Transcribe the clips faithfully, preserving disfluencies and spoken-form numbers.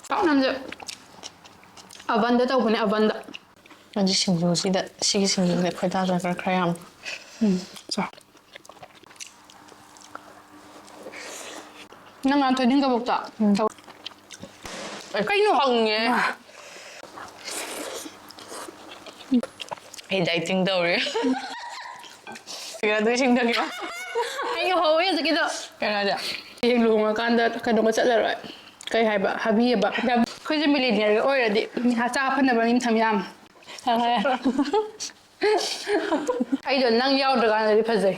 ꯄꯥꯛꯅꯝꯁꯦ oven ꯗ ꯇꯧꯕꯅꯦ, oven ꯗ꯫ ꯑꯗꯨ ꯁꯤꯡꯖꯨꯁꯤꯗ, ꯁꯤꯒꯤ ꯁꯤꯡꯖꯨꯁꯤꯗ ꯈꯣꯏꯗꯥꯖꯈ꯭ꯔꯦ ꯈꯔ ꯌꯥꯝ꯫ ꯎꯝ, ꯆꯥꯎ꯫ ꯅꯪ ꯉꯔꯥꯡ ꯊꯣꯏꯗꯤꯡ ꯀꯕꯣꯛꯇꯣ? ꯎꯝ꯫ ꯀꯩꯅꯣ? ꯐꯪꯉꯦ꯫ ꯑꯩ dieting ꯇꯧꯔꯤ꯫ ꯑꯗꯨ ꯏꯁꯤꯡ ꯊꯛꯀꯦꯔꯣ? ꯑꯩ ꯍꯧꯋꯦ ꯍꯧꯖꯤꯛꯀꯤꯗꯣ꯫ ꯀꯩꯅꯣ ꯍꯥꯏꯁꯦ? ꯍꯌꯦꯡ ꯂꯨꯍꯣꯡꯉꯀꯥꯟꯗ ꯀꯩꯅꯣꯒ ꯆꯠꯂꯔꯣꯏ꯫ ꯀꯩ ꯍꯥꯏꯕ? ꯍꯥꯕꯤ ꯍꯥꯏꯕ? ꯑꯩꯈꯣꯏꯁꯦ millionaire ꯒ ꯑꯣꯏꯔꯗꯤ ꯍꯛꯆꯥꯡ ꯐꯅꯕ ꯃꯤ ꯊꯝ ꯌꯥꯝ꯫ ꯑꯩꯗꯣ ꯅꯪ ꯌꯥꯎꯗ꯭ꯔꯀꯥꯟꯗꯗꯤ ꯐꯖꯩ꯫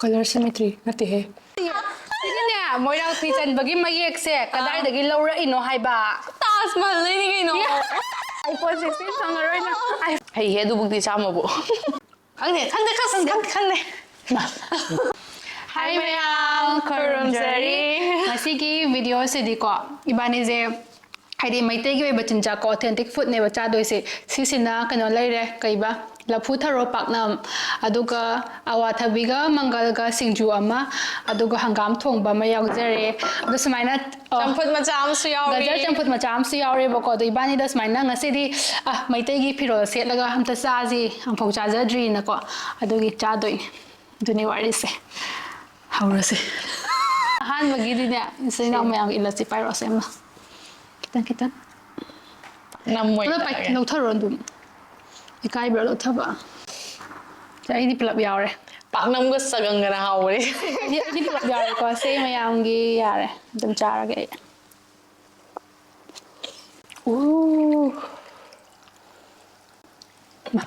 Colour symmetry ꯅꯠꯇꯦꯍꯦ꯫ ꯁꯤꯒꯤꯅꯦ, ꯃꯣꯏꯔꯥꯡ ꯐꯤ ꯆꯟꯕꯒꯤ ꯃꯌꯦꯛꯁꯦ ꯀꯗꯥꯏꯗꯒꯤ ꯂꯧꯔꯛꯏꯅꯣ ꯍꯥꯏꯕ? ꯇꯥꯖ ꯃꯍꯜꯗꯩꯅꯤ ꯀꯩꯅꯣ꯫ iPhone sixteen ꯐꯪꯉꯔꯣꯏ ꯅꯪ꯫ ꯍꯩꯍꯦ ꯑꯗꯨꯕꯨꯛꯇꯤ ꯆꯥꯝꯃꯕꯨ꯫ ꯈꯪꯗꯦ, ꯈꯪꯗꯦ, ꯈꯪꯗꯦ, ꯈꯪꯗꯦ, ꯈꯪꯗꯦ꯫ Hi ꯃꯌꯥꯝ, ꯈꯨꯔꯨꯝꯖꯔꯤ꯫ ꯉꯁꯤꯒꯤ video ꯁꯤꯗꯤꯀꯣ, ꯏꯕꯥꯅꯤꯁꯦ ꯍꯥꯏꯗꯤ ꯃꯩꯇꯩꯒꯤ ꯑꯣꯏꯕ ꯆꯤꯟꯖꯥꯛꯀꯣ, authentic food ꯅꯦꯕ ꯆꯥꯗꯣꯏꯁꯦ꯫ ꯁꯤꯁꯤꯅ ꯀꯩꯅꯣ ꯂꯩꯔꯦ, ꯀꯩꯕ? ꯂꯐꯨ ꯊꯔꯣ ꯄꯥꯛꯅꯝ, ꯑꯗꯨꯒ ꯑꯋꯥꯊꯕꯤꯒ ꯃꯪꯒꯜꯒ ꯁꯤꯡꯖꯨ ꯑꯃ, ꯑꯗꯨꯒ ꯍꯪꯒꯥꯝ ꯊꯣꯡꯕ ꯑꯃ ꯌꯥꯎꯖꯔꯦ꯫ ꯑꯗꯣ ꯁꯨꯃꯥꯏꯅ, ꯑꯣ, ꯆꯝꯐꯨꯠ ꯃꯆꯥ ꯑꯃꯁꯨ ꯌꯥꯎꯔꯤ꯫ ꯒꯖꯔ ꯆꯝꯐꯨꯠ ꯃꯆꯥ ꯑꯃꯁꯨ ꯌꯥꯎꯔꯦꯕꯀꯣ꯫ ꯑꯗꯣ ꯏꯕꯥꯅꯤꯗ ꯁꯨꯃꯥꯏꯅ ꯉꯁꯤꯗꯤ, ꯑ, ꯃꯩꯇꯩꯒꯤ ꯐꯤꯔꯣꯜ ꯁꯦꯠꯂꯒ ꯑꯝꯇ ꯆꯥꯁꯤ, ꯑꯃꯐꯥꯎ ꯆꯥꯖꯗ꯭ꯔꯤꯅꯀꯣ, ꯑꯗꯨꯒꯤ ꯆꯥꯗꯣꯏꯅꯦ꯫ ꯑꯗꯨꯅꯤ ꯋꯥꯔꯤꯁꯦ꯫ ꯍꯧꯔꯁꯦ꯫ ꯑꯍꯥꯟꯕꯒꯤꯗꯤꯅꯦ, ꯏꯆꯤꯟ ꯏꯅꯥꯎ ꯃꯌꯥꯝꯒꯤ ꯏꯜꯂꯁꯤ, ꯄꯥꯏꯔꯛꯑꯣꯁꯦ ꯑꯃ꯫ ꯈꯤꯇꯪ, ꯈꯤꯇꯪ꯫ ꯅꯝꯃꯣꯏ ꯄꯨꯂꯞ ꯄꯥꯏ-, ꯇꯥꯔꯒꯦ꯫ ꯂꯧꯊꯔꯣ ꯑꯗꯨꯝ꯫ ꯏꯀꯥꯏꯕ꯭ꯔꯥ ꯂꯧꯊꯕ? ꯁꯦ, ꯑꯩꯗꯤ ꯄꯨꯂꯞ ꯌꯥꯎꯔꯦ꯫ ꯄꯥꯛꯅꯝꯒ ꯆꯒꯪꯒꯅ ꯍꯥꯎꯕꯅꯦ꯫ ꯑꯩꯗꯤ, ꯑꯩꯗꯤ ꯄꯨꯂꯞ ꯌꯥꯎꯔꯦꯀꯣ꯫ ꯁꯦ, ꯃꯌꯥꯝꯒꯤ ꯌꯥꯔꯦ꯫ ꯑꯗꯨꯝ ꯆꯥꯔꯒꯦ ꯑꯩ꯫ ꯎ꯫ ꯃꯥ,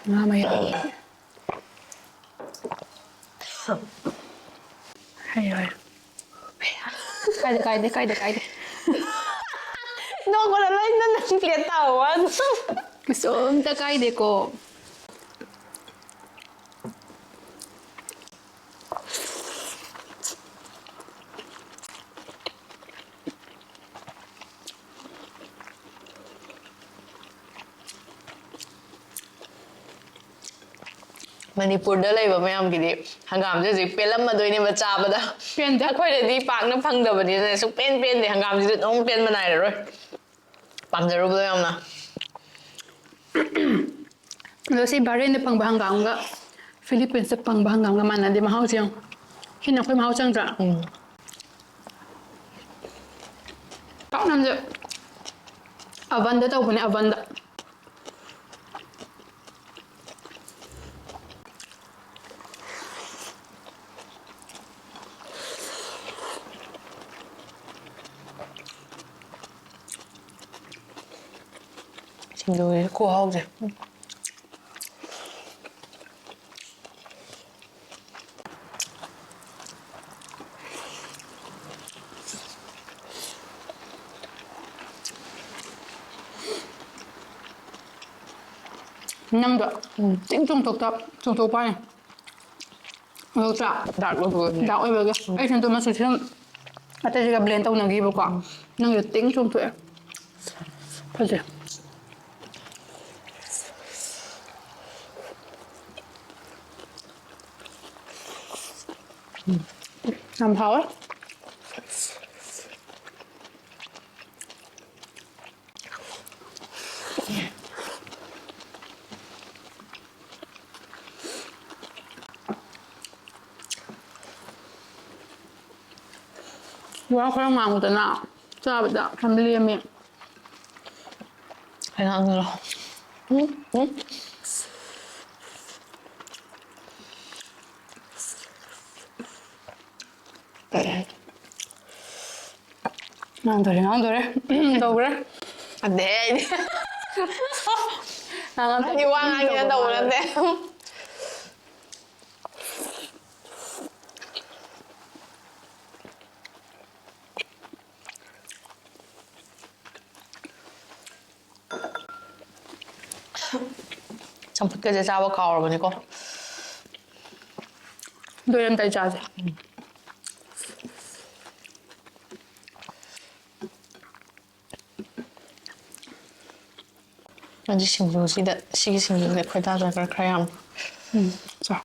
ꯉꯥ ꯃꯌꯥꯝ꯫ ꯍꯩ, ꯍꯩ꯫ ꯀꯥꯏꯗꯦ, ꯀꯥꯏꯗꯦ, ꯀꯥꯏꯗꯦ, ꯀꯥꯏꯗꯦ꯫ ꯅꯣꯡꯃꯗ ꯂꯣꯏꯅ ꯅꯪ plate ꯇꯥꯕ ꯋꯥꯅꯤ꯫ ꯀꯩꯁꯨꯝꯇ ꯀꯥꯏꯗꯦꯀꯣ꯫ ꯃꯅꯤꯄꯨꯔꯗ ꯂꯩꯕ ꯃꯌꯥꯝꯒꯤꯗꯤ ꯍꯪꯒꯥꯝꯁꯦ ꯍꯧꯖꯤꯛ ꯄꯦꯜꯂꯝꯃꯗꯣꯏꯅꯦꯕ ꯆꯥꯕꯗ꯫ ꯄꯦꯟꯗꯦ꯫ ꯑꯩꯈꯣꯏꯗꯗꯤ ꯄꯥꯛꯅ ꯐꯪꯗꯕꯅꯤꯅ ꯁꯨꯡꯄꯦꯟ ꯄꯦꯟꯗꯦ꯫ ꯍꯪꯒꯥꯝꯁꯤꯁꯨ ꯑꯗꯨꯝ ꯄꯦꯟꯕ ꯅꯥꯏꯔꯔꯣꯏ꯫ ꯄꯥꯝꯖꯔꯨꯕꯗꯣ ꯌꯥꯝꯅ꯫ ꯑꯗꯣ ꯁꯤ ꯕꯍꯔꯦꯟꯗ ꯐꯪꯕ ꯍꯪꯒꯥꯝꯒ ꯐꯤꯂꯤꯄꯤꯟꯁꯇ ꯐꯪꯕ ꯍꯪꯒꯥꯝꯒ ꯃꯥꯟꯅꯗꯦ ꯃꯍꯥꯎꯁꯦ ꯌꯦꯡꯉꯨ꯫ ꯁꯤꯅ ꯑꯩꯈꯣꯏ ꯃꯍꯥꯎ ꯆꯪꯗ꯭ꯔꯥ? ꯎꯝ꯫ ꯄꯥꯛꯅꯝꯁꯦ ꯑꯕꯟꯗ ꯇꯧꯕꯅꯦ, ꯑꯕꯟꯗ꯫ ꯁꯤꯡꯖꯨꯒꯤ ꯈꯨꯍꯥꯎꯁꯦ꯫ ꯅꯪꯗꯣ ꯇꯤꯡ ꯆꯣꯡꯊꯣꯛꯇ ꯆꯣꯡꯊꯣꯛꯄ ꯋꯥꯅꯤ꯫ ꯉꯧꯗ꯭ꯔꯥ? ꯗꯥꯔꯛ ꯑꯣꯏꯕ ꯑꯣꯏꯕꯅꯦ꯫ ꯗꯥꯔꯛ ꯑꯣꯏꯕꯒꯤ꯫ ꯑꯩ ꯁꯦꯝꯗꯣ ꯃꯆꯨꯁꯦ ꯑꯗꯨꯝ ꯑꯇꯩꯁꯤꯒ ꯕ꯭ꯂꯦꯟ ꯇꯧꯅꯈꯤꯕꯀꯣ꯫ ꯅꯪꯒꯤꯗꯣ ꯇꯤꯡ ꯆꯣꯡꯊꯣꯛꯑꯦ꯫ ꯐꯖꯩ꯫ ꯌꯥꯝ ꯍꯥꯎꯋꯦ꯫ ꯋꯥ ꯈꯔ ꯉꯥꯡꯉꯨꯗꯅ ꯆꯥꯕꯗ ꯌꯥꯝ ꯂꯦꯝꯃꯦ꯫ ꯀꯩ ꯉꯥꯡꯗꯣꯏꯅꯣ? ꯎꯝ, ꯎꯝ꯫ ꯉꯥꯡꯗꯣꯔꯦ, ꯉꯥꯡꯗꯣꯔꯦ꯫ ꯇꯧꯈ꯭ꯔꯦ꯫ ꯑꯗꯩ ꯑꯩꯗꯤ ꯉꯥꯡꯉꯛꯇ꯭ꯔꯗꯤ ꯑꯩꯗꯤ ꯋꯥ ꯉꯥꯡꯉꯤꯅ ꯇꯧꯕ ꯅꯠꯇꯦ꯫ ꯆꯝꯐꯨꯠꯀꯁꯦ ꯆꯥꯕ ꯀꯥꯎꯔꯕꯅꯤꯀꯣ꯫ ꯂꯣꯏꯔꯝꯗꯥꯏ ꯆꯥꯁꯦ꯫ ꯑꯗꯨ ꯁꯤꯡꯖꯨꯁꯤꯗ, ꯁꯤꯒꯤ ꯁꯤꯡꯖꯨꯁꯤꯗ ꯈꯣꯏꯗꯥꯖꯈ꯭ꯔꯦ ꯈꯔ ꯌꯥꯝ꯫ ꯆꯥꯎ꯫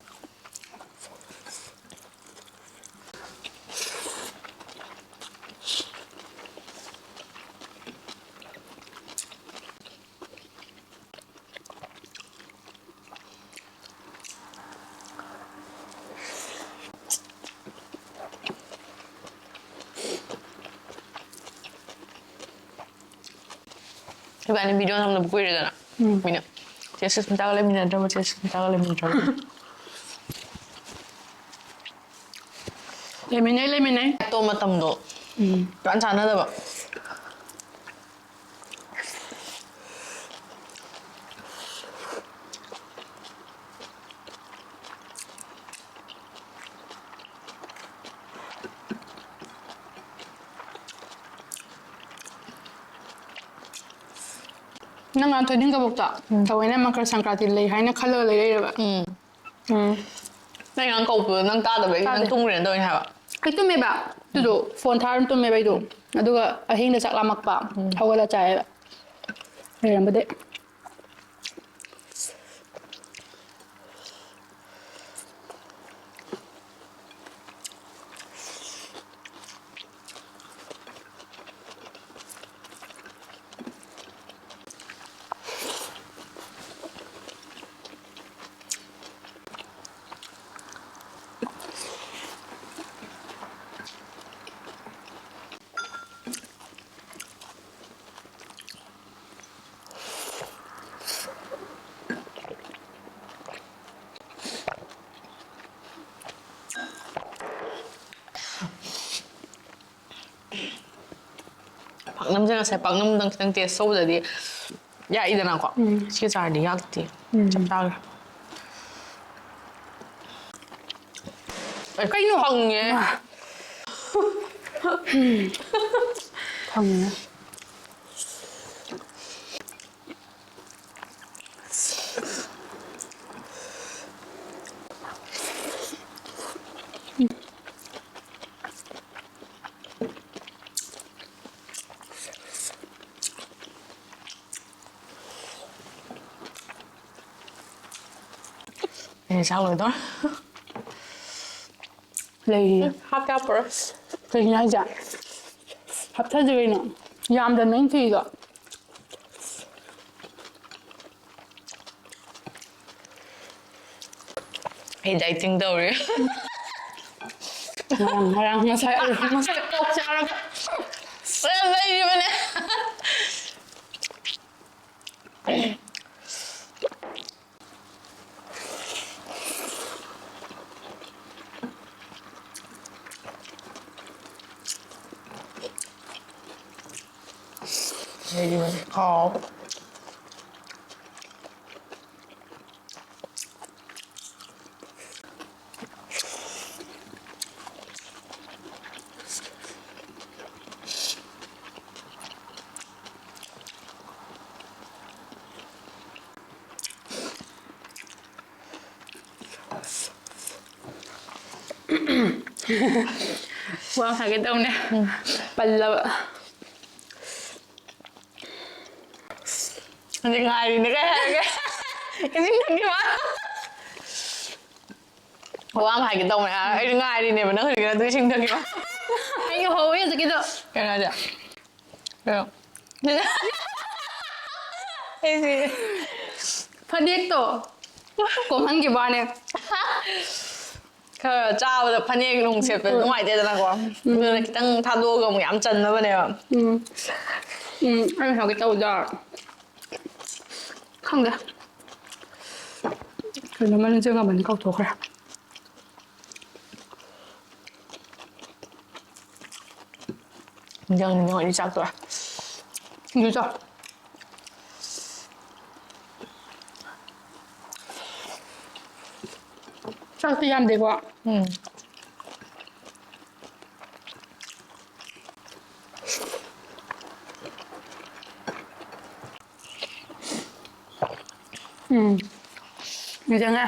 ꯏꯕꯥꯅꯤ ꯚꯤꯗꯤꯑꯣ ꯅꯝꯗꯕ ꯀꯨꯏꯔꯦꯗꯅ꯫ ꯎꯝ꯫ ꯃꯤꯅ, "ꯆꯦ ꯁꯨꯁꯃꯤꯇꯥꯒ ꯂꯩꯃꯤꯟꯅꯗ꯭ꯔꯕ, ꯆꯦ ꯁꯨꯁꯃꯤꯇꯥꯒ ꯂꯩꯃꯤꯟꯅꯗ꯭ꯔꯕ?" ꯂꯩꯃꯤꯟꯅꯩ, ꯂꯩꯃꯤꯟꯅꯩ꯫ ꯑꯇꯣ ꯃꯇꯝꯗꯣ ꯎꯝ꯫ ꯏꯆꯥꯟ ꯆꯥꯟꯅꯗꯕ꯫ ꯅꯪ ꯉꯍꯥꯟ ꯊꯣꯏꯗꯤꯡ ꯀꯕꯣꯛꯇꯣ ꯎꯝ꯫ ꯊꯑꯣꯏꯅ ꯃꯀꯔ ꯁꯪꯀ꯭ꯔꯥꯟꯇꯤ ꯂꯩ ꯍꯥꯏꯅ ꯈꯜꯂꯒ ꯂꯩꯔꯛꯏꯔꯕ? ꯎꯝ꯫ ꯎꯝ꯫ ꯅꯪ ꯉꯔꯥꯡ ꯀꯧꯕꯗꯣ ꯅꯪ ꯇꯥꯗꯕꯒꯤ ꯅꯪ ꯇꯥꯗꯦ꯫ ꯇꯨꯝꯈ꯭ꯔꯦꯅ ꯇꯧꯔꯤꯅꯦ ꯍꯥꯏꯕ꯫ ꯑꯩ ꯇꯨꯝꯃꯦꯕ꯫ ꯑꯗꯨꯗꯣ ꯐꯣꯟ ꯊꯥꯔ ꯑꯗꯨꯝ ꯇꯨꯝꯃꯦꯕ ꯑꯩꯗꯣ꯫ ꯑꯗꯨꯒ ꯑꯍꯤꯡꯗ ꯆꯥꯛ ꯂꯥꯝꯃꯛꯄ꯫ ꯎꯝ꯫ ꯍꯧꯒꯠꯂ ꯆꯥꯏꯌꯦꯕ꯫ ꯂꯩꯔꯝꯕꯗꯩ꯫ ꯄꯥꯛꯅꯝꯁꯦ ꯉꯁꯥꯏ ꯄꯥꯛꯅꯝꯗꯪ ꯈꯤꯇꯪ ꯇꯦꯁ ꯇꯧꯕꯗꯗꯤ ꯌꯥꯛꯏꯗꯅꯀꯣ꯫ ꯎꯝ꯫ ꯁꯤꯒ ꯆꯥꯔꯗꯤ ꯌꯥꯛꯇꯦ꯫ ꯎꯝ꯫ ꯆꯞ ꯆꯥꯈ꯭ꯔꯦ꯫ ꯑꯦ, ꯀꯩꯅꯣ? ꯐꯪꯉꯦ꯫ ꯃꯥ꯫ ꯐꯪꯉꯦ꯫ ꯏꯟꯁꯥꯡ ꯂꯣꯏꯗꯧꯔꯦ꯫ ꯂꯩꯔꯤ꯫ ꯍꯥꯞꯀꯦ ꯍꯥꯞꯄꯔꯣꯏ꯫ ꯀꯩꯒꯤꯅꯣ ꯍꯥꯏꯁꯦ? ꯍꯥꯞꯊꯗ꯭ꯔꯤ ꯀꯩꯅꯣ? ꯌꯥꯝꯗꯅ ꯅꯪ ꯊꯤꯔꯤꯗꯣ꯫ ꯑꯩ dieting ꯇꯧꯔꯤ꯫ ꯉꯔꯥꯡ ꯉꯔꯥꯡ ꯉꯁꯥꯏ ꯑꯌꯨꯛ ꯉꯁꯥꯏ ꯑꯣꯛ ꯆꯥꯔꯒ ꯄꯨꯔꯥ ꯂꯩꯔꯤꯕꯅꯦ꯫ ꯂꯩꯔꯤꯕꯅꯦ꯫ ꯍꯥꯎ꯫ ꯋꯥ ꯍꯥꯏꯒꯦ ꯇꯧꯅꯦ꯫ ꯄꯜꯂꯕ꯫ ꯍꯧꯖꯤꯛ ꯉꯥꯏꯔꯤꯅꯦ ꯀꯩ ꯍꯥꯏꯔꯒꯦ? ꯏꯁꯤꯡ ꯊꯛꯈꯤꯕ꯫ ꯋꯥ ꯑꯃ ꯍꯥꯏꯒꯦ ꯇꯧꯅꯦ꯫ ꯑꯩꯗꯤ ꯉꯥꯏꯔꯤꯅꯦꯕ ꯅꯪ ꯍꯧꯖꯤꯛ ꯑꯗꯨ ꯏꯁꯤꯡ ꯊꯛꯈꯤꯕ꯫ ꯑꯩ ꯍꯧꯋꯦ ꯍꯧꯖꯤꯛꯀꯤꯗꯣ꯫ ꯀꯩꯅꯣ ꯍꯥꯏꯁꯦ? ꯀꯩꯅꯣ? ꯑꯩꯁꯦ ꯐꯅꯦꯛꯇꯣ ꯀꯣꯝꯍꯟꯈꯤꯕ ꯋꯥꯅꯦ꯫ ꯈꯔ ꯆꯥꯕꯗ ꯐꯅꯦꯛ ꯅꯨꯡ ꯁꯦꯠꯄ ꯅꯨꯡꯉꯥꯏꯇꯦꯗꯅꯀꯣ꯫ ꯑꯗꯨꯅ ꯈꯤꯇꯪ ꯊꯥꯗꯣꯛꯑꯒ ꯑꯃꯨꯛ ꯌꯥꯝ ꯆꯟꯅꯕꯅꯦꯕ꯫ ꯎꯝ꯫ ꯎꯝ, ꯑꯩ ꯍꯧꯒꯦ ꯇꯧꯕꯗꯣ꯫ ꯈꯪꯗꯦ꯫ ꯀꯩꯅꯣꯝꯃ ꯅꯤꯡꯁꯤꯡꯉꯝꯕꯅꯤ, ꯀꯥꯎꯊꯣꯛꯈ꯭ꯔꯦ꯫ ꯅꯤꯡꯁꯤꯡ ꯅꯤꯡꯁꯤꯡꯉꯗꯤ ꯆꯥꯛ ꯇꯣꯛꯑꯦ꯫ ꯁꯤꯡꯖꯨ ꯆꯥꯎ꯫ ꯆꯥꯛꯇꯤ ꯌꯥꯝꯗꯦꯀꯣ꯫ ꯎꯝ꯫ ꯎꯝ꯫ ꯅꯤꯡꯁꯤꯡꯉꯦ꯫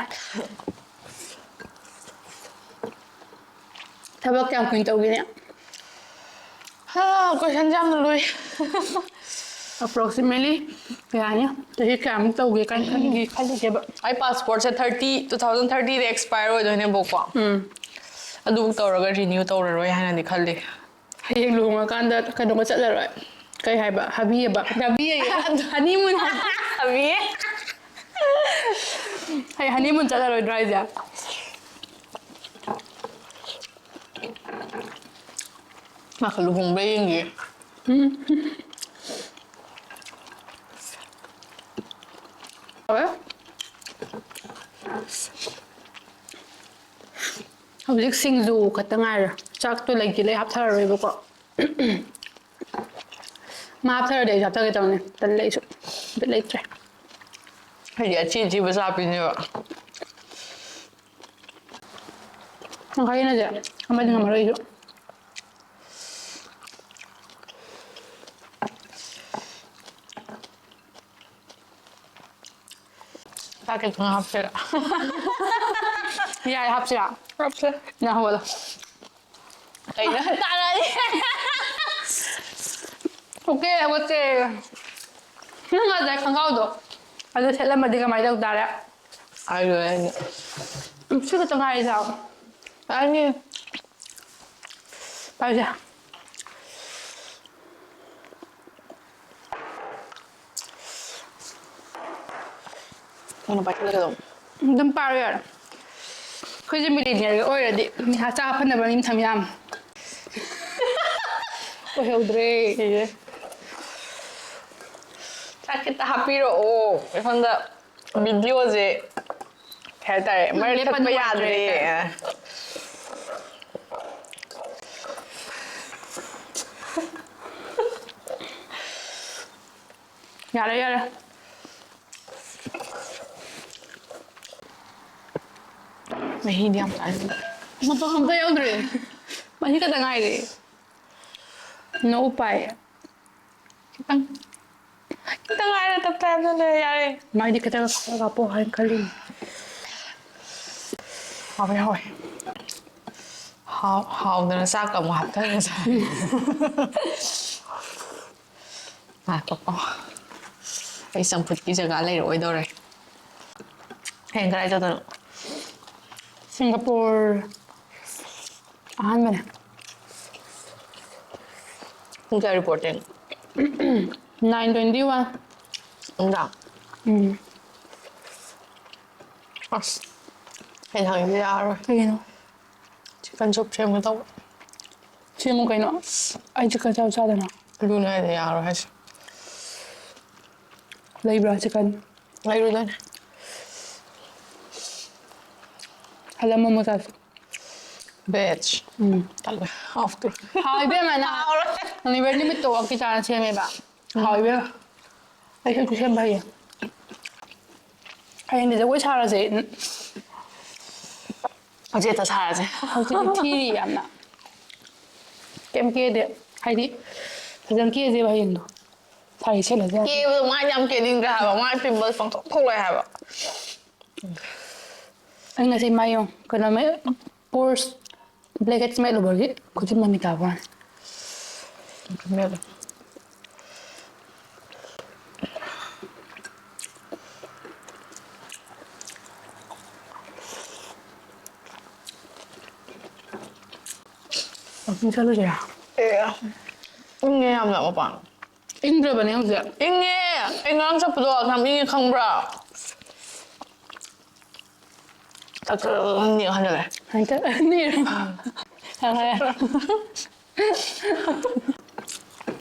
ꯊꯕꯛ ꯀꯌꯥꯝ ꯀꯨꯏꯅ ꯇꯧꯈꯤꯅꯤ? ꯍꯥ, questionꯁꯦ ꯌꯥꯝꯅ ꯂꯨꯏ꯫ Approximately ꯌꯥꯅꯤ꯫ ꯆꯍꯤ ꯀꯌꯥꯃꯨꯛ ꯇꯧꯒꯦ ꯀꯥꯏꯅ ꯈꯟꯒꯦ ꯈꯜꯂꯤꯁꯦꯕ꯫ ꯑꯩ ꯄꯥꯁꯄꯣꯔꯠꯁꯦ ꯊꯥꯔꯇꯤ ꯇꯨ ꯊꯥꯎꯖꯟ ꯊꯥꯔꯇꯤꯗ ꯑꯦꯛꯁꯄꯥꯌꯔ ꯑꯣꯏꯗꯣꯏꯅꯦꯕꯀꯣ꯫ ꯎꯝ꯫ ꯑꯗꯨꯕꯨꯛ ꯇꯧꯔꯒ ꯔꯤꯅ꯭ꯌꯨ ꯇꯧꯔꯔꯣꯏ ꯍꯥꯏꯅꯗꯤ ꯈꯜꯂꯤ꯫ ꯍꯌꯦꯡ ꯂꯨꯍꯣꯡꯉꯀꯥꯟꯗ ꯀꯩꯅꯣꯒ ꯆꯠꯂꯔꯣꯏ꯫ ꯀꯩ ꯍꯥꯏꯕ? ꯍꯕꯤ ꯍꯥꯏꯕ꯫ ꯍꯕꯤ ꯍꯥꯏꯌꯦ꯫ ꯍꯅꯤꯃꯨꯟ꯫ ꯍꯕꯤ꯫ ꯍꯌꯦꯡ ꯍꯅꯤꯃꯨꯟ ꯆꯠꯂꯔꯣꯏꯗ꯭ꯔꯣ ꯍꯥꯏꯁꯦ? ꯃꯥꯁꯨ ꯂꯨꯍꯣꯡꯕ꯭ꯔꯥ ꯌꯦꯡꯒꯦ꯫ ꯍꯧꯖꯤꯛ ꯁꯤꯡꯖꯨ ꯈꯛꯇ ꯉꯥꯏꯔꯦ꯫ ꯆꯥꯛꯇꯣ ꯂꯩꯇꯦ, ꯂꯩ ꯍꯥꯞꯊꯔꯔꯣꯏꯕꯀꯣ꯫ ꯃꯥ ꯍꯥꯞꯊꯔꯗꯤ ꯑꯩꯁꯨ ꯍꯥꯞꯊꯒꯦ ꯇꯧꯅꯤ꯫ ꯇꯜꯂꯦ ꯑꯩꯁꯨ꯫ ꯕꯤꯠ ꯂꯩꯇ꯭ꯔꯦ꯫ ꯑꯩꯗꯤ ꯑꯆꯤ ꯑꯆꯤꯕ ꯆꯥꯕꯤꯅꯦꯕ꯫ ꯇꯪꯈꯥꯏ ꯌꯦꯟꯅꯁꯦ꯫ ꯑꯃꯗꯤ ꯉꯝꯃꯔꯣꯏ ꯑꯩꯁꯨ꯫ ꯆꯥꯛ ꯈꯤꯇꯪ ꯍꯥꯞꯁꯤꯔ? ꯌꯥꯔꯦ, ꯍꯥꯞꯁꯤꯔꯥ? ꯍꯥꯞꯁꯦ꯫ ꯅꯪ ꯍꯧꯒꯠꯂꯣ꯫ ꯀꯩꯅꯣ? ꯇꯥꯔꯛꯑꯗꯤ꯫ ꯑꯣꯀꯦ, ꯍꯧꯒꯠꯁꯦ꯫ ꯅꯪ ꯉꯁꯥꯏ ꯈꯣꯡꯒ꯭ꯔꯥꯎꯗꯣ ꯑꯗꯨ ꯁꯦꯠꯂꯝꯃꯗꯤ ꯀꯃꯥꯏꯅ ꯇꯧ ꯇꯥꯔꯦ? ꯍꯥꯏꯔꯣꯏ ꯑꯩꯅ꯫ ꯁꯤ ꯈꯛꯇ ꯉꯥꯏꯔꯦ ꯆꯥꯎ꯫ ꯇꯥꯅꯤ꯫ ꯄꯥꯏꯁꯦ꯫ ꯀꯩꯅꯣ ꯄꯥꯏꯈꯠꯂꯒ ꯑꯗꯨꯝ꯫ ꯑꯗꯨꯝ ꯄꯥꯏꯔꯣ ꯌꯥꯔꯦ꯫ ꯑꯩꯈꯣꯏꯁꯦ ꯃꯤꯂꯤꯅꯤꯌꯔꯒ ꯑꯣꯏꯔꯗꯤ ꯅꯤꯍꯥ ꯆꯥ ꯐꯅꯕ ꯃꯤ ꯊꯝ ꯌꯥꯝ꯫ ꯑꯣꯏꯍꯧꯗ꯭ꯔꯦ꯫ ꯁꯤꯁꯦ꯫ ꯆꯥꯛ ꯈꯤꯇ ꯍꯥꯞꯄꯤꯔꯛꯑꯣ꯫ ꯑꯩꯉꯣꯟꯗ ꯚꯤꯗꯤꯑꯣꯁꯦ ꯀꯩ ꯍꯥꯏꯇꯥꯔꯦ, ꯃꯔꯛ ꯂꯦꯞꯄ ꯊꯠꯄ ꯌꯥꯗ꯭ꯔꯦ꯫ ꯅꯨꯡꯉꯥꯏꯇ꯭ꯔꯦ꯫ ꯌꯥꯔꯦ, ꯌꯥꯔꯦ꯫ ꯃꯍꯤꯗꯤ ꯌꯥꯝ ꯆꯥꯅꯤꯡꯕ꯫ ꯃꯄꯪ ꯑꯝꯇ ꯌꯥꯎꯗ꯭ꯔꯦ꯫ ꯃꯍꯤ ꯈꯛꯇ ꯉꯥꯏꯔꯦ꯫ ꯅꯣ ꯎꯄꯥꯏ꯫ ꯈꯤꯇꯪ꯫ ꯈꯤꯇꯪ ꯉꯥꯏꯔꯦ, ꯇꯞ ꯇꯥꯏ ꯍꯥꯞꯆꯜꯂꯦ, ꯌꯥꯔꯦ꯫ ꯃꯥꯏꯗꯤ ꯈꯤꯇꯪ ꯈꯔ ꯍꯥꯞꯄꯣ ꯍꯥꯏꯅ ꯈꯜꯂꯤꯅꯦ꯫ ꯍꯥꯎꯋꯦ, ꯍꯥꯎꯋꯦ꯫ ꯍꯥꯎ-, ꯍꯥꯎꯗꯅ ꯆꯥꯛꯀ ꯑꯃꯨꯛ ꯍꯥꯞꯊꯔ ꯆꯥꯏ꯫ ꯉꯥꯏꯈꯣꯀꯣ꯫ ꯑꯩ ꯆꯝꯐꯨꯠꯀꯤ ꯖꯒꯥ ꯂꯩꯔꯛꯑꯣꯏꯗꯧꯔꯦ꯫ ꯍꯌꯦꯡ ꯀꯗꯥꯏ ꯆꯠꯇꯣꯏꯅꯣ? ꯁꯤꯡꯒꯥꯄꯨꯔ ꯑꯍꯥꯟꯕꯅꯦ꯫ ꯄꯨꯡ ꯀꯌꯥ reporting? Nine twenty one꯫ ꯅꯨꯡꯗꯥꯡ? ꯎꯝ꯫ ꯑꯁ, ꯍꯌꯦꯡ ꯍꯪꯉꯤꯗꯤ ꯌꯥꯔꯔꯣꯏ꯫ ꯀꯩꯒꯤꯅꯣ? Chicken soup ꯁꯦꯝꯒꯦ ꯇꯧꯕ꯫ ꯁꯦꯝꯃꯨ ꯀꯩꯅꯣ꯫ ꯑꯩ chicken ꯆꯥꯕ ꯆꯥꯗꯅ꯫ ꯑꯗꯨꯅꯦ ꯍꯥꯏꯁꯦ, ꯌꯥꯔꯣꯏ ꯍꯥꯏꯁꯦ꯫ ꯂꯩꯕ꯭ꯔꯥ chicken? ꯂꯩꯔꯨꯗꯣꯏꯅꯦ꯫ ꯍꯜꯂ ꯃꯣꯃꯣ ꯆꯥꯁꯤ꯫ Veg꯫ ꯎꯝ꯫ ꯇꯜꯂꯦ꯫ ꯍꯥꯎꯇꯦ꯫ ꯍꯥꯎ ꯏꯕꯦꯝꯃ, ꯅꯪ ꯍꯥꯎꯔꯣꯏ꯫ Anniversary ꯅꯨꯃꯤꯠꯇꯣ ꯑꯣꯛꯀꯤ ꯆꯥꯔ ꯁꯦꯝꯃꯦꯕ꯫ ꯎꯝ꯫ ꯍꯥꯎ ꯏꯕꯦꯝꯃ꯫ ꯑꯩꯁꯨ ꯑꯗꯨ ꯁꯦꯝꯕ ꯍꯩꯌꯦ꯫ ꯍꯌꯦꯡꯗꯤ ꯖꯒꯣꯏ ꯁꯥꯔꯁꯦ꯫ ꯍꯧꯖꯤꯛ ꯍꯦꯛꯇ ꯁꯥꯔꯁꯦ꯫ ꯍꯧꯖꯤꯛꯇꯤ ꯊꯤꯔꯤ ꯌꯥꯝꯅ꯫ ꯀꯩꯝ ꯀꯦꯗꯦ꯫ ꯍꯥꯏꯗꯤ ꯐꯖꯅ ꯀꯦꯁꯦꯕ ꯍꯌꯦꯡꯗꯣ꯫ ꯁꯥꯔꯤ ꯁꯦꯠꯂꯁꯦ꯫ ꯀꯦꯕꯗꯣ ꯃꯥꯏꯗꯤ ꯌꯥꯝ ꯀꯦꯅꯤꯡꯗ꯭ꯔꯦ ꯍꯥꯏꯕ꯫ ꯃꯥꯏ pimples ꯄꯪꯊꯣꯛ ꯊꯣꯛꯂꯛꯑꯦ ꯍꯥꯏꯕ꯫ ꯑꯩ ꯉꯁꯤ ꯃꯥꯏ ꯌꯦꯡꯉꯣ꯫ ꯀꯩꯅꯣ ꯃꯦ-, pores blackheads ꯃꯦꯠꯂꯨꯕꯒꯤ ꯈꯨꯖꯤꯟ ꯃꯃꯤ ꯇꯥꯕ ꯋꯥꯅꯤ꯫ ꯃꯦꯠꯂꯣ꯫ Walking ꯆꯠꯂꯨꯁꯤꯔꯥ? ꯑꯦ, ꯏꯪꯉꯦ ꯌꯥꯝꯅ ꯃꯄꯥꯟ꯫ ꯏꯪꯗ꯭ꯔꯕꯅꯦ ꯍꯧꯖꯤꯛ꯫ ꯏꯪꯉꯦ! ꯑꯩ ꯉꯔꯥꯡ ꯆꯠꯄꯗꯣ ꯌꯥꯝ ꯏꯪꯉꯦ ꯈꯪꯕ꯭ꯔꯥ? ꯆꯠ-, ꯆꯠ-, ꯅꯦꯛ ꯍꯟꯖꯜꯂꯦ꯫ ꯍꯟꯗꯛ ꯅꯦꯛ-, ꯍꯣꯏ꯫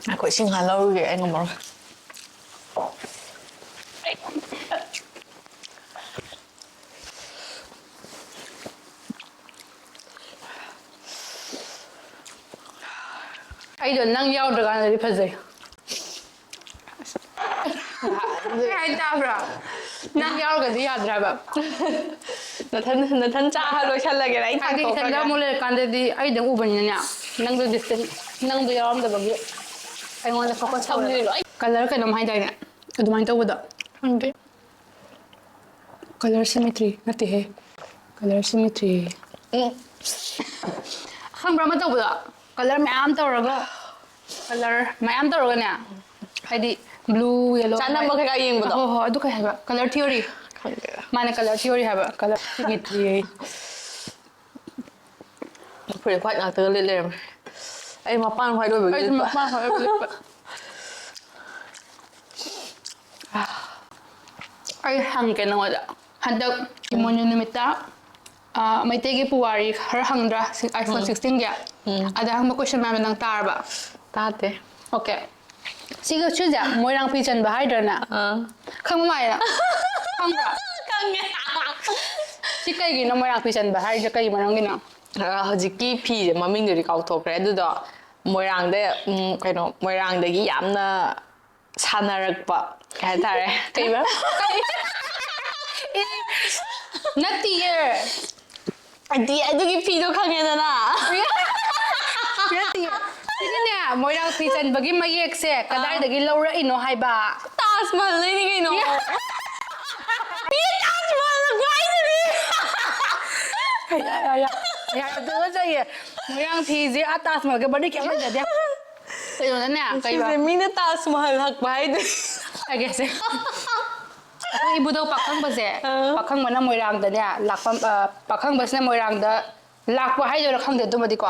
ꯉꯥꯏꯈꯣ, ꯏꯁꯤꯡ ꯍꯥꯟꯅ ꯂꯧꯔꯨꯒꯦ, ꯑꯩ ꯉꯝꯃꯔꯣꯏ꯫ ꯑꯩꯗꯣ ꯅꯪ ꯌꯥꯎꯗ꯭ꯔꯀꯥꯟꯗꯗꯤ ꯐꯖꯩ꯫ ꯑꯩ ꯍꯥꯏ ꯇꯥꯕ꯭ꯔꯥ? ꯅꯪ ꯌꯥꯎꯔꯒꯗꯤ ꯌꯥꯗ꯭ꯔꯦ ꯍꯥꯏꯕ꯫ ꯅꯊꯟ, ꯅꯊꯟ ꯆꯥ ꯂꯣꯏꯁꯜꯂꯒꯦꯔꯥ? ꯑꯩ ꯍꯥꯏꯗꯤ ꯏꯊꯟꯗ ꯊꯥꯡꯗꯣꯛꯈ꯭ꯔꯒꯦ꯫ ꯑꯃꯨꯛ ꯂꯩꯔꯀꯥꯟꯗꯗꯤ ꯑꯩꯗꯪ ꯎꯕꯅꯤꯅꯅꯦ, ꯅꯪꯗꯣ distance, ꯅꯪꯗꯣ ꯌꯥꯎꯔꯝꯗꯕꯒꯤ ꯑꯩꯉꯣꯟꯗ focus ꯇꯧꯔꯦꯕ꯫ ꯁꯝꯁꯤꯗꯤ ꯂꯣꯏ Colour ꯀꯩꯅꯣꯝ ꯍꯥꯏꯗꯥꯏꯅꯦ? ꯑꯗꯨꯃꯥꯏꯅ ꯇꯧꯕꯗꯣ꯫ ꯈꯪꯗꯦ꯫ Colour symmetry ꯅꯠꯇꯦꯍꯦ꯫ Colour symmetry꯫ ꯎꯝ꯫ ꯈꯪꯕ꯭ꯔꯥ ꯑꯃ ꯇꯧꯕꯗꯣ? Colour ꯃꯌꯥꯝ ꯇꯧꯔꯒ, colour ꯃꯌꯥꯝ ꯇꯧꯔꯒꯅꯦ, ꯍꯥꯏꯗꯤ blue, yellow, ꯆꯥꯟꯅꯕ ꯀꯩꯀꯥ ꯌꯦꯡꯕꯗꯣ? ꯍꯣꯏ ꯍꯣꯏ, ꯑꯗꯨ ꯀꯩ ꯍꯥꯏꯕ? Color theory. ꯈꯪꯗꯦꯗ꯫ ꯃꯥꯅ color theory ꯍꯥꯏꯕ, color theory. ꯐꯨꯔꯤꯠ white ꯉꯥꯛꯇꯒ ꯂꯤꯠ ꯂꯩꯔꯝꯃꯦ꯫ ꯑꯩ ꯃꯄꯥꯟ white ꯑꯣꯏꯕꯒꯤ ꯑꯩꯁꯨ ꯂꯤꯠꯄ꯫ ꯃꯄꯥꯟ white ꯑꯣꯏꯕ ꯂꯤꯠꯄ꯫ ꯑꯩ ꯍꯪꯒꯦ ꯅꯉꯣꯟꯗ, ꯍꯟꯗꯛ ꯏꯃꯣꯏꯅꯨ ꯅꯨꯃꯤꯠꯇ ꯑ, ꯃꯩꯇꯩꯒꯤ ꯄꯨꯋꯥꯔꯤ ꯈꯔ ꯍꯪꯗ꯭ꯔꯥ? iPhone sixteenꯒꯤ꯫ ꯑꯗ ꯍꯪꯕ question ꯃꯌꯥꯝꯗꯣ ꯅꯪ ꯇꯥꯔꯕ? ꯇꯥꯗꯦ꯫ Okay꯫ ꯁꯤꯒ, ꯁꯤꯁꯦ ꯃꯣꯏꯔꯥꯡ ꯐꯤ ꯆꯟꯕ ꯍꯥꯏꯗ꯭ꯔꯅꯦ? ꯑꯥ꯫ ꯈꯪꯕ ꯃꯥꯜꯂꯦ ꯅꯪ? ꯈꯪꯕ꯭ꯔꯥ? ꯈꯪꯉꯦ꯫ ꯁꯤ ꯀꯩꯒꯤꯅꯣ ꯃꯣꯏꯔꯥꯡ ꯐꯤ ꯆꯟꯕ ꯍꯥꯏꯔꯤꯁꯦ? ꯀꯩ ꯃꯔꯝꯒꯤꯅꯣ? ꯑ, ꯍꯧꯖꯤꯛꯀꯤ ꯐꯤꯁꯦ ꯃꯃꯤꯡꯗꯨꯗꯤ ꯀꯥꯎꯊꯣꯛꯈ꯭ꯔꯦ꯫ ꯑꯗꯨꯗꯣ ꯃꯣꯏꯔꯥꯡꯗ, ꯎꯝ, ꯀꯩꯅꯣ, ꯃꯣꯏꯔꯥꯡꯗꯒꯤ ꯌꯥꯝꯅ ꯁꯥꯟꯅꯔꯛꯄ ꯀꯩ ꯍꯥꯏꯇꯥꯔꯦ꯫ ꯀꯩꯕ? ꯅꯠꯇꯤꯌꯦ꯫ ꯑꯗꯤ ꯑꯗꯨꯒꯤ ꯐꯤꯗꯣ ꯈꯪꯉꯦꯗꯅ꯫ ꯅꯠꯇꯤꯌꯦ꯫ ꯁꯤꯒꯤꯅꯦ, ꯃꯣꯏꯔꯥꯡ ꯐꯤ ꯆꯟꯕꯒꯤ ꯃꯌꯦꯛꯁꯦ ꯀꯗꯥꯏꯗꯒꯤ ꯂꯧꯔꯛꯏꯅꯣ ꯍꯥꯏꯕ? ꯇꯥꯖ ꯃꯍꯜꯗꯩꯅꯤ ꯀꯩꯅꯣ꯫ ꯃꯤ ꯇꯥꯖ ꯃꯍꯜꯅ ꯀꯥꯏꯗꯅꯤ? ꯌꯥ, ꯌꯥ, ꯌꯥ꯫ ꯌꯥ, ꯇꯨꯀꯠꯆꯩꯌꯦ꯫ ꯃꯣꯏꯔꯥꯡ ꯐꯤꯁꯦ ꯑꯥ ꯇꯥꯖ ꯃꯍꯜꯒ ꯃꯔꯤ ꯀꯩꯝ ꯂꯩꯖꯗꯦ꯫ ꯀꯩꯅꯣꯗꯅꯦ, ꯀꯩꯕ? ꯁꯤꯁꯦ ꯃꯤꯅ ꯇꯥꯖ ꯃꯍꯜ ꯍꯛꯄ ꯍꯥꯏꯗꯨꯅꯤ꯫ ꯍꯥꯏꯒꯦꯁꯦ꯫ ꯑꯩꯈꯣꯏ ꯏꯕꯨꯙꯧ ꯄꯥꯈꯪꯕꯁꯦ, ꯑꯥ꯫ ꯄꯥꯈꯪꯕꯅ ꯃꯣꯏꯔꯥꯡꯗꯅꯦ ꯂꯥꯛꯄ, ꯑ, ꯄꯥꯈꯪꯕꯁꯤꯅ ꯃꯣꯏꯔꯥꯡꯗ ꯂꯥꯛꯄ ꯍꯥꯏꯗꯣꯏꯔꯥ ꯈꯪꯗꯦ, ꯑꯗꯨꯃꯗꯤꯀꯣ,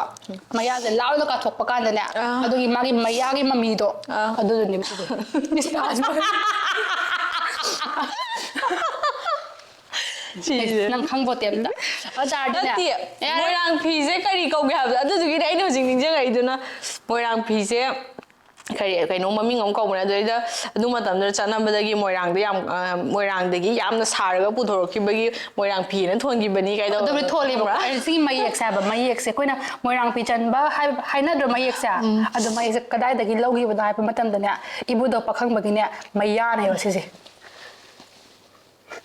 ꯃꯌꯥꯁꯦ ꯂꯥꯎꯅ ꯀꯥꯊꯣꯛꯄ ꯀꯥꯟꯗꯅꯦ, ꯑꯥ꯫ ꯑꯗꯨꯒꯤ ꯃꯥꯒꯤ ꯃꯌꯥꯒꯤ ꯃꯃꯤꯗꯣ, ꯑꯥ꯫ ꯑꯗꯨꯗꯨꯅꯦꯕ ꯁꯤꯗꯣ꯫ ꯃꯤꯁ ꯇꯥꯖ ꯃꯍꯜ꯫ ꯁꯤꯁꯦ꯫ ꯅꯪ ꯈꯪꯕꯣꯠꯇꯦ ꯑꯝꯇ꯫ ꯑꯗꯨ ꯇꯥꯔꯗꯤꯅꯦ, ꯅꯠꯇꯦ, ꯌꯥꯔꯦ꯫ ꯃꯣꯏꯔꯥꯡ ꯐꯤꯁꯦ ꯀꯔꯤ ꯀꯧꯒꯦ ꯍꯥꯏꯕꯗꯣ, ꯑꯗꯨꯗꯨꯒꯤꯅꯦ ꯑꯩꯅ ꯍꯧꯖꯤꯛ ꯅꯤꯡꯁꯤꯡꯉꯛꯏꯗꯨꯅ꯫ ꯃꯣꯏꯔꯥꯡ ꯐꯤꯁꯦ ꯀꯔꯤ, ꯀꯩꯅꯣ ꯃꯃꯤꯡ ꯑꯃ ꯀꯧꯕꯅꯦ꯫ ꯑꯗꯨꯗꯩꯗ ꯑꯗꯨ ꯃꯇꯝꯗꯨꯗ ꯆꯠꯅꯕꯗꯒꯤ ꯃꯣꯏꯔꯥꯡꯗ ꯌꯥꯝ, ꯑ, ꯃꯣꯏꯔꯥꯡꯗꯒꯤ ꯌꯥꯝꯅ ꯁꯥꯔꯒ ꯄꯨꯊꯣꯔꯛꯈꯤꯕꯒꯤ ꯃꯣꯏꯔꯥꯡ ꯐꯤꯅ ꯊꯣꯟꯈꯤꯕꯅꯤ ꯀꯥꯏꯗꯧ꯫ ꯑꯗꯨꯝꯗꯤ ꯊꯣꯜꯂꯦꯕꯀꯣ꯫ ꯑꯩ ꯁꯤꯒꯤ ꯃꯌꯦꯛꯁꯦ ꯍꯥꯏꯕ, ꯃꯌꯦꯛꯁꯦ ꯑꯩꯈꯣꯏꯅ ꯃꯣꯏꯔꯥꯡ ꯐꯤ ꯆꯟꯕ ꯍꯥꯏ-, ꯍꯥꯏꯅꯗ꯭ꯔꯣ ꯃꯌꯦꯛꯁꯦ? ꯑꯗꯣ ꯃꯌꯦꯛꯁꯦ ꯀꯗꯥꯏꯗꯒꯤ ꯂꯧꯈꯤꯕꯅꯣ ꯍꯥꯏꯕ ꯃꯇꯝꯗꯅꯦ, ꯏꯕꯨꯙꯧ ꯄꯥꯈꯪꯕꯒꯤꯅꯦ ꯃꯌꯥꯅꯦꯕ ꯁꯤꯁꯦ꯫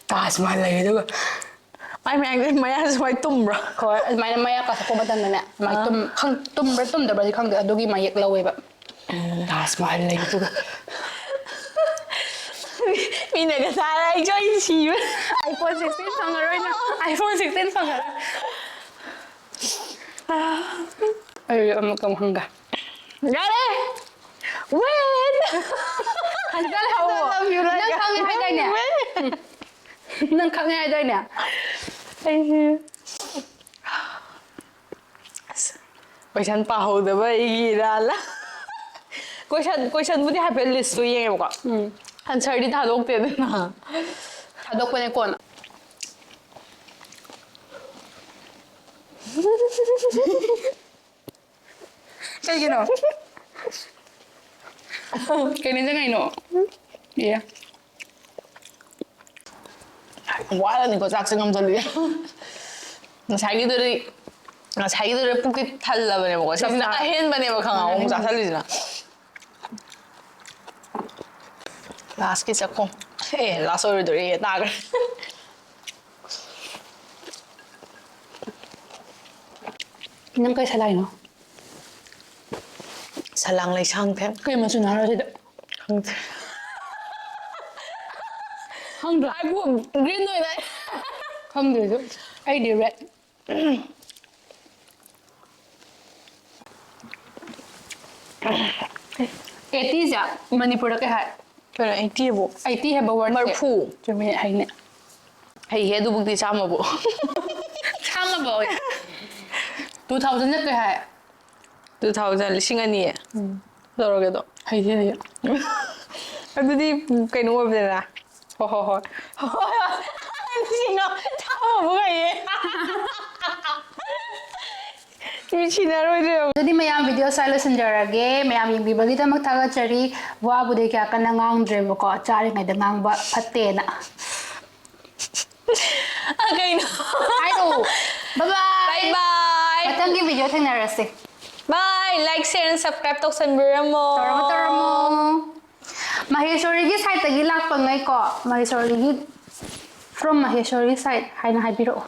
ꯇꯥꯖ ꯃꯍꯜ ꯂꯩꯔꯦ ꯑꯗꯨꯒ꯫ ꯃꯥꯏ ꯃꯌꯥꯝ ꯃꯌꯥꯁꯦ ꯁꯨꯃꯥꯏꯅ ꯇꯨꯝꯕ꯭ꯔꯣ? ꯍꯣꯏ, ꯑꯗꯨꯃꯥꯏꯅ ꯃꯌꯥ ꯀꯥꯊꯣꯛꯄ ꯃꯇꯝꯗꯅꯦ, ꯑꯗꯨꯃꯥꯏꯅ ꯑꯥ꯫ ꯇꯨꯝ-, ꯈꯪ-, ꯇꯨꯝꯕ꯭ꯔꯥ ꯇꯨꯝꯗꯕ꯭ꯔꯗꯤ ꯈꯪꯗꯦ, ꯑꯗꯨꯒꯤ ꯃꯌꯦꯛ ꯂꯧꯋꯦꯕ꯫ ꯇꯥꯖ ꯃꯍꯜ ꯂꯩꯕꯗꯨꯒ꯫ ꯃꯤꯅꯒ ꯇꯥꯔ ꯑꯩꯁꯨ ꯑꯩ ꯁꯤꯕ꯫ iPhone sixteen ꯐꯪꯉꯔꯣꯏ ꯅꯪ꯫ iPhone sixteen ꯐꯪꯉꯔꯣꯏ꯫ ꯑꯩ ꯑꯃꯨꯛ ꯑꯃꯨꯛ ꯍꯪꯒꯦ꯫ ꯌꯥꯔꯦ! Wait! ꯐꯖꯅ ꯍꯧꯋꯣ꯫ Love you, like ꯅꯪ ꯈꯪꯉꯦ ꯍꯥꯏꯗꯥꯏꯅꯦ? ꯅꯪ ꯈꯪꯉꯦ ꯍꯥꯏꯗꯥꯏꯅꯦ? ꯑꯩꯁꯦ ꯑꯁ, ꯀꯣꯏꯁꯟ ꯄꯥꯍꯧꯗꯕ ꯑꯩꯒꯤ ꯏꯔꯥꯜꯂ꯫ ꯀꯣꯏꯁꯟ, ꯀꯣꯏꯁꯟꯕꯨꯗꯤ ꯍꯥꯏꯐꯦꯠ ꯂꯤꯁꯇꯨ ꯌꯦꯡꯉꯦꯕꯀꯣ꯫ ꯎꯝ꯫ ꯑꯟꯁꯔꯗꯤ ꯊꯥꯗꯣꯛꯇꯦꯗꯅ꯫ ꯊꯥꯗꯣꯛꯄꯅꯦ ꯀꯣꯟꯅ꯫ ꯀꯩꯒꯤꯅꯣ? ꯀꯩ ꯅꯤꯡꯁꯤꯡꯉꯛꯏꯅꯣ? ꯑꯦ꯫ ꯋꯥꯔꯅꯤꯀꯣ ꯆꯥꯛꯁꯦ ꯉꯝꯖꯜꯂꯨ꯫ ꯉꯁꯥꯏꯒꯤꯗꯨꯗꯤ, ꯉꯁꯥꯏꯒꯤꯗꯨꯗ ꯄꯨꯛꯇꯤ ꯊꯜꯂꯕꯅꯦꯕꯀꯣ꯫ ꯁꯤꯁꯤꯅ ꯆꯥꯛ ꯆꯥ-, ꯑꯍꯦꯟꯕꯅꯦꯕ ꯈꯪꯉꯕ ꯑꯃꯨꯛ ꯎꯝ꯫ ꯆꯥꯁꯜꯂꯤꯁꯤꯅ꯫ ꯂꯥꯁꯀꯤ ꯆꯥꯛꯈꯣꯝ꯫ ꯑꯦ, ꯂꯥꯁ ꯑꯣꯏꯔꯣꯏꯗꯧꯔꯦ, ꯇꯥꯈ꯭ꯔꯦ꯫ ꯅꯪ ꯀꯩ ꯁꯂꯥꯏꯅꯣ? ꯁꯂꯥꯡ ꯂꯩꯁꯥꯡꯊꯦꯝ꯫ ꯀꯩ ꯃꯆꯨꯅꯣ ꯍꯥꯏꯔꯣ ꯁꯤꯗ? ꯈꯪꯗꯦ꯫ ꯈꯪꯗ꯭ꯔꯣ? ꯑꯩꯕꯨ green ꯑꯣꯏꯅ ꯈꯪꯗꯦ ꯑꯩꯁꯨ꯫ ꯑꯩꯗꯤ red꯫ eighty ꯁꯦ ꯃꯅꯤꯄꯨꯔꯗ ꯀꯩ ꯍꯥꯏ? ꯀꯩꯅꯣ eighty ꯕꯨ? eighty ꯍꯥꯏꯕ word ꯁꯦ꯫ ꯃꯔꯐꯨ꯫ ꯆꯨꯝꯃꯦ, ꯍꯩꯅꯦ꯫ ꯍꯩꯍꯦ, ꯑꯗꯨꯕꯨꯛꯇꯤ ꯆꯥꯝꯃꯕꯨ꯫ ꯆꯥꯝꯃꯕꯨ꯫ Two thousand ꯗ ꯀꯩ ꯍꯥꯏ? Two thousand, ꯂꯤꯁꯤꯡ ꯑꯅꯤ꯫ ꯎꯝ꯫ ꯇꯧꯔꯒꯦꯗꯣ꯫ ꯍꯩꯍꯦ, ꯍꯩꯍꯦ꯫ ꯑꯗꯨꯗꯤ ꯀꯩꯅꯣ ꯑꯣꯏꯕꯅꯤꯅ꯫ ꯍꯣ, ꯍꯣ, ꯍꯣꯏ꯫ ꯍꯣꯏ, ꯍꯣꯏ꯫ ꯂꯤꯁꯤꯡ ꯑꯃ ꯆꯥꯝꯃꯕꯨ ꯍꯩꯌꯦ꯫ ꯃꯤ ꯁꯤꯟꯅꯔꯣꯏꯗ꯭ꯔꯦ꯫ ꯑꯗꯨꯗꯤ ꯃꯌꯥꯝ video ꯁ꯭ꯋꯥꯏ ꯂꯣꯏꯁꯤꯟꯖꯔꯒꯦ꯫ ꯃꯌꯥꯝ ꯌꯦꯡꯕꯤꯕꯒꯤꯗꯃꯛ ꯊꯥꯒꯠꯆꯔꯤ꯫ ꯋꯥꯕꯨꯗꯤ ꯀꯌꯥ ꯀꯟꯅ ꯉꯥꯡꯗ꯭ꯔꯦꯕꯀꯣ, ꯆꯥꯔꯤꯉꯩꯗ ꯉꯥꯡꯕ ꯐꯠꯇꯦꯅ꯫ ꯑ, ꯀꯩꯅꯣ? ꯍꯥꯏꯔꯛꯑꯣ꯫ Bye bye꯫ Bye bye꯫ ꯃꯊꯪꯒꯤ video ꯊꯦꯡꯅꯔꯁꯦ꯫ Bye꯫ Like, share and subscribe ꯇꯧꯁꯟꯕꯤꯔꯝꯃꯣ꯫ ꯇꯧꯔꯝꯃꯣ, ꯇꯧꯔꯝꯃꯣ꯫ ꯃꯍꯦꯁꯣꯔꯤꯒꯤ side ꯇꯒꯤ ꯂꯥꯛꯄꯉꯩꯀꯣ, ꯃꯍꯦꯁꯣꯔꯤꯒꯤ, from ꯃꯍꯦꯁꯣꯔꯤ side ꯍꯥꯏꯅ ꯍꯥꯏꯕꯤꯔꯛꯑꯣ꯫